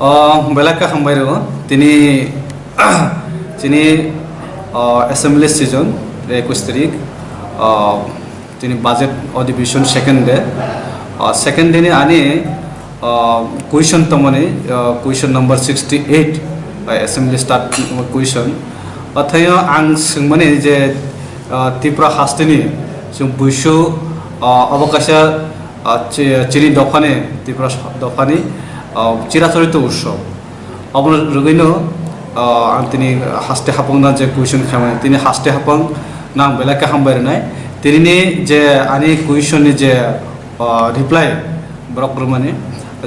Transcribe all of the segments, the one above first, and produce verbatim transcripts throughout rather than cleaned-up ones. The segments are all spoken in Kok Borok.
O, belai khe hambai rw. Tini, chini, o, assembly session, ekush tarik, o, tini budget adhibeshon second day. O, second day ni ani, o, question tongmani, o, question number sixty eight, o, assembly start question. O, thaio ang swngmani je, o, Tripura hasteni chwng buisu, o, obo kaisa, o, chi-, chini dophani, Tripura dophani, o, chirachorito utsav. Obono rwgwino, o, ang tini haste hapang na je question khaimani, tini haste hapang nang belai khe hambai rwnai. Tinini je ani question ni je, o, reply borok rwmani,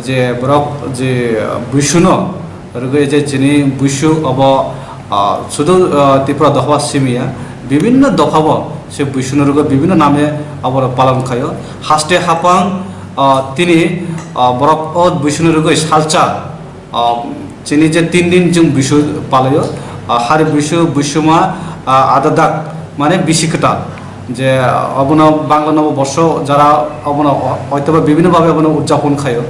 je borok je buisuno rwgwi je chini buisu obo, o, sudu, o, Tripura dopha simiya, bibinno dopha bo se buisuno rwgwi bibinno name obono palon khaio. Haste hapang, o, tini, o, borok o buisuno rwgwi salsa, Ah, chini je tin din chwng buisu palaio, ah, hari buisu, buisuma, ah, adadak, mane bisi kwtal. Je, ah, obono Bangla Nobo Borso jara obono o-, hoitoba bibhinno bhabe obono udjapon khaio.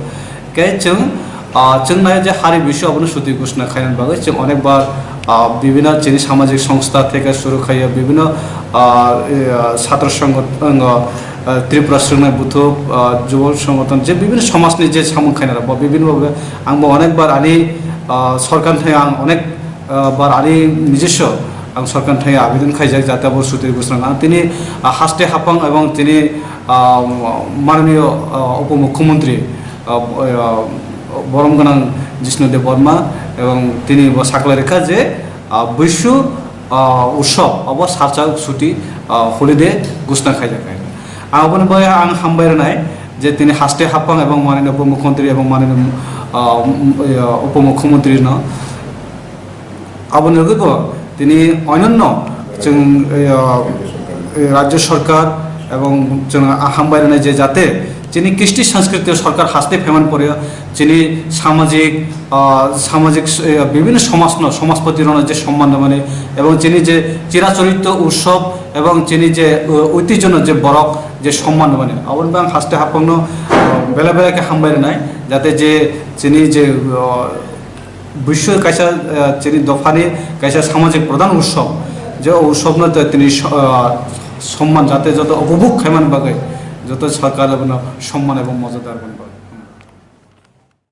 Khe chwng, ah, chwng nai je hari buisu obono suti ghosna khaina bagwi chwng onekbar, ah, bibhinno chini samajik songstha theke suru khaio, bibhinno, ah, e, ah, chhatro songgothon, ah, Tripura Swrwngnai Buthuk, ah, Jubo Songothon, je bibhinno somajni je samung khainai rok, bo bibhinno bhabe Ang bo onek bar ani, ah, sorkar thai ang onek, ah, bar ani nijoswo ang sorkar thai abidon khaijak jate abo sutwi bwswrang ang tini, ah, haste hapang ebong tini, ah, mananiyo, ah, upomukhyamantri, ah, ah, borom gwnang Jishnu Debbarma ebong tini bo sakhlai rwkha je, ah, buisu, ah, utsav abo salsa suti, ah, holiday ghosna khaijak. Aboni bagwi ang hambai rwnai je tini haste hapang ebong manini upomukhyamantri ebong manini, ah, um, ya, upomukhyamantri no. Aboni bagwi bo tini onyanno chwng, ya, rajya sarkar ebong chwng hambai rwnai je jate chini kristi sanskriti sarkar haste phaimani pore chini samajik, ah, samajik, eh, bibhinno somajno, somajpoti rokno je somman rwmani ebong chini je chirachoritto utsav ebong chini je, uh, oitijhono je borok je somman rwmani, aboni bagwi ang haste hapangno, uh, belai belai khe hambai rwnai, jate je chini je, uh, buisu kaisa, uh, chini dophani kaisa samajik pradhan utsav, je o utsavno te tini so-, uh, somman jate joto upobhog khaimani bagwi joto sarkar abono somman ebong mojaddar rwmani bagwi.